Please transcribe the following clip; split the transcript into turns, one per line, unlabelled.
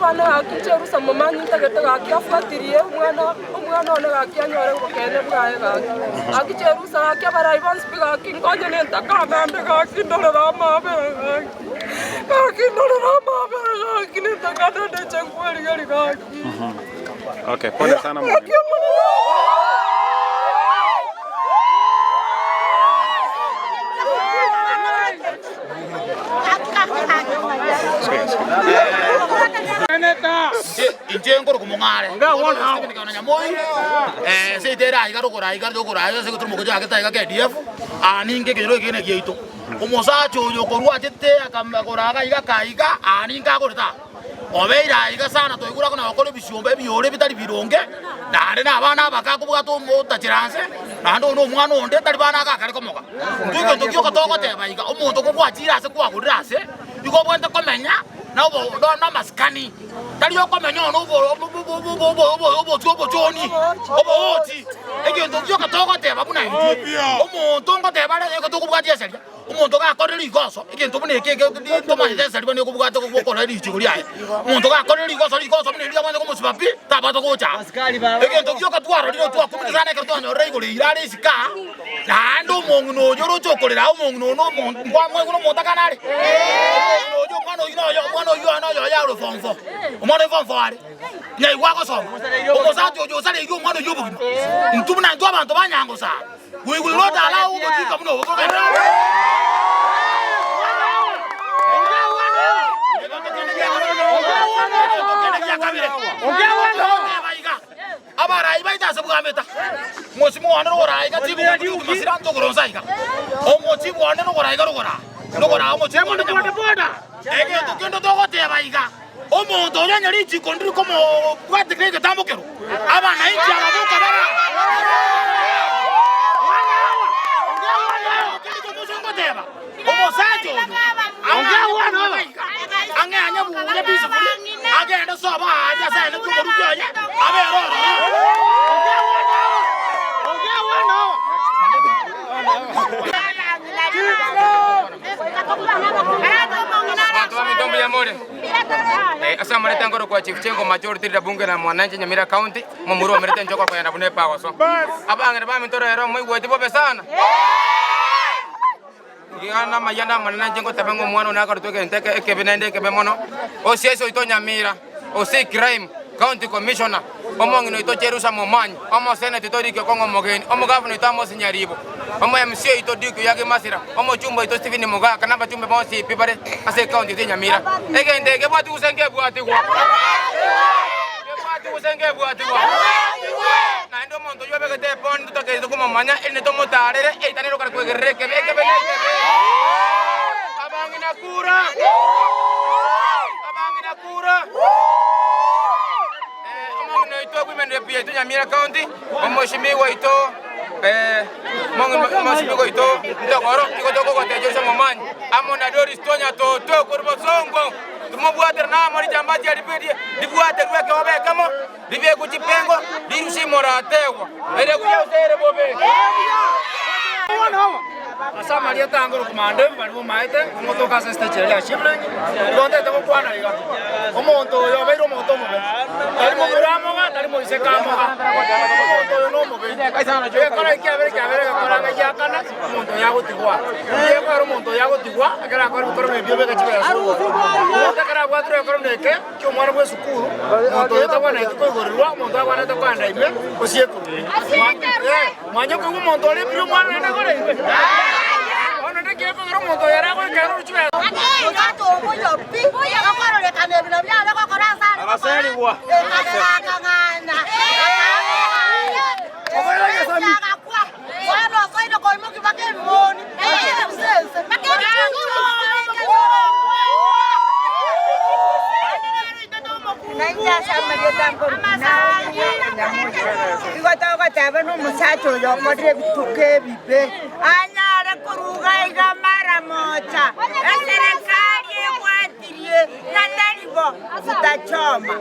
bwane gaki inche erusa momanyi ntagete gaki afuatirie omwana omwana one gaki anyore obokeene bwaye gaki. Gaki cherusa gaki abarai bonsi pi gaki nkonye nentaka abande gaki ndorere amabera gaki. Gaki ndorere amabera gaki nentaka naende inche nkwerigeria gaki.
Okay, pole sana
Gaki
mwana.
omonene.
Inche nkorokwa Mong'are, Stephen Kauna Nyamoi, seito ere aiga rogoro aiga rogoro aiga ase egeturuma gochia agete aiga KDF, aa ninki ekenyoro eke negiaito. Omosacha oyo korwa achete akagora iga aiga aka aiga, aa ninki agorete aa. Obeire aiga sana twaigure akona gokora ebisiomba ebiore bitari bironge, naende na abana abake akobwata omotachera nse, naende oyo nomwana onde tari bana agakare komoga. Intwe egento gioka togoteba iga, omonto kogwachire ase kwagorire ase, igo obwenerete komenya na obo namasikani, tari okomenya one obo obochoni, oboochi. Egento gioka togoteba buna intwe, omonto ngoteba are eke tokobwatia eseria. Omonto gakorire rigoso, egento buna eke eke ntomanyete eseri buna ekobwate gokora richiiko riaye. Omonto gakorire rigoso, rigoso buna erio riabwate komosiba pi, tabwate gocha aa. Egento gioka twarorire twakumire sana ekero twanyorire igoro eira are isiko aa, naende omong'ina oyo oroche okorera aa, omong'ina oyo nomonto nkwamoigwa nomonto akana are? Omong'ina oyo omwana oyio noyo omwana oyio one oyoye are form four, omwana oyio form four are, nyaigwa agosoma. Omosacha oyo osareirie omwana oyio obogima. Intwe buna intwe abanto ba Nyangoso aa. Goigwa otara ogochika buna obo Abarai baito ase bwameta mosimo one rogora iga chibuku masira ntogoronsa iga omochibu one rogora iga rogora rogora omochibu one egento kende togoteba iga Omonto oria onye richiko ndiri komobwatekera egetambo kerwo, abanainchi aba boka bara. Ngoteba, omosacha oyo ang'e anye buya peacefully, agende sobo aaria ase aye omoruki oye, abere ororo.
Abanto baminto mbuya more? Ase amareta nkorokwa Chief Chengo Majority Leader Bunge la Mwananchi Nyamira County, momura omerete inche okokoyana buna epagoso. Abang'ina baminto rero moigweti bobe sana? Iga namayia namanene inche ngoteba ng'a omwana one akoretwe egento eke ekebe naende ekebe mono, osiese oito Nyamira, ose crime, County Commissioner, omong'ina oito Cherusa Momanyi, omoseneta oito Ricky Okong'o Omogeni, omogavana oito Amos Nyaribo, omo MC oito Duke Oyagi Masira, omochumba oito Stephen Mogaka na abachumbe bonsi pi bare ase ecounty yaito ya Nyamira. Egento eke kebwati gose nkebwatigwa? Kebwati gose nkebwatigwa? Naende omonto oyio obegete epondi totakerete komomanya, erinde tomotaarere, eitanere okare kwegerera ekebe, ekebe nekebe. Abang'ina kura! Abang'ina kura! Omong'ina oito okoimenera ebuya yaito Nyamira County, omoshimiwa oito omoshimiwa oito Ntogoro, igo tokogotebia ase omomanyi amo na Doris Tonya Toto korwa Bosongo, timobwaterana amo richambati aria ribwaterwe ekeobo ekemo, ribekwe chipengo, rirusie morategwa, ere buya gose ere bobe.
Ase amarieta ange orokomanda ebi baria bomaete omotoka ase esitechi eria ya Shibling, igo ntagete gokwana iga, omonto oyo obeire omonto omobe, tari momura amoga, tari moiseke amoga, omonto oyo nomobe. Egekora eki kiabere kiabere egekora ng'a giakana, omonto oyo agotigwa. Ekiagera omonto oyo agotigwa, ekero akora ebikoro buna ebi obeka chibesa obobe. Omonto ekero abwatire egekoro buna eke, ki'omwana bw'esukuru, omonto oyo tabwenereti koigorerwa, omonto agwenerete koenda ime, osiekerwe. Mwanya koigwa omonto ore ebiria omwana naende agoreirwe? Bono naki ekogera omonto oyo aragoikera oroche besa?
Nainche ase amarieta nkorokwa Igo togoteba nomosacha oyo okorire ebituko ebibe, anyare koruga iga mara mocha, eserekari ebwatirie, na tari bo, tutachoma.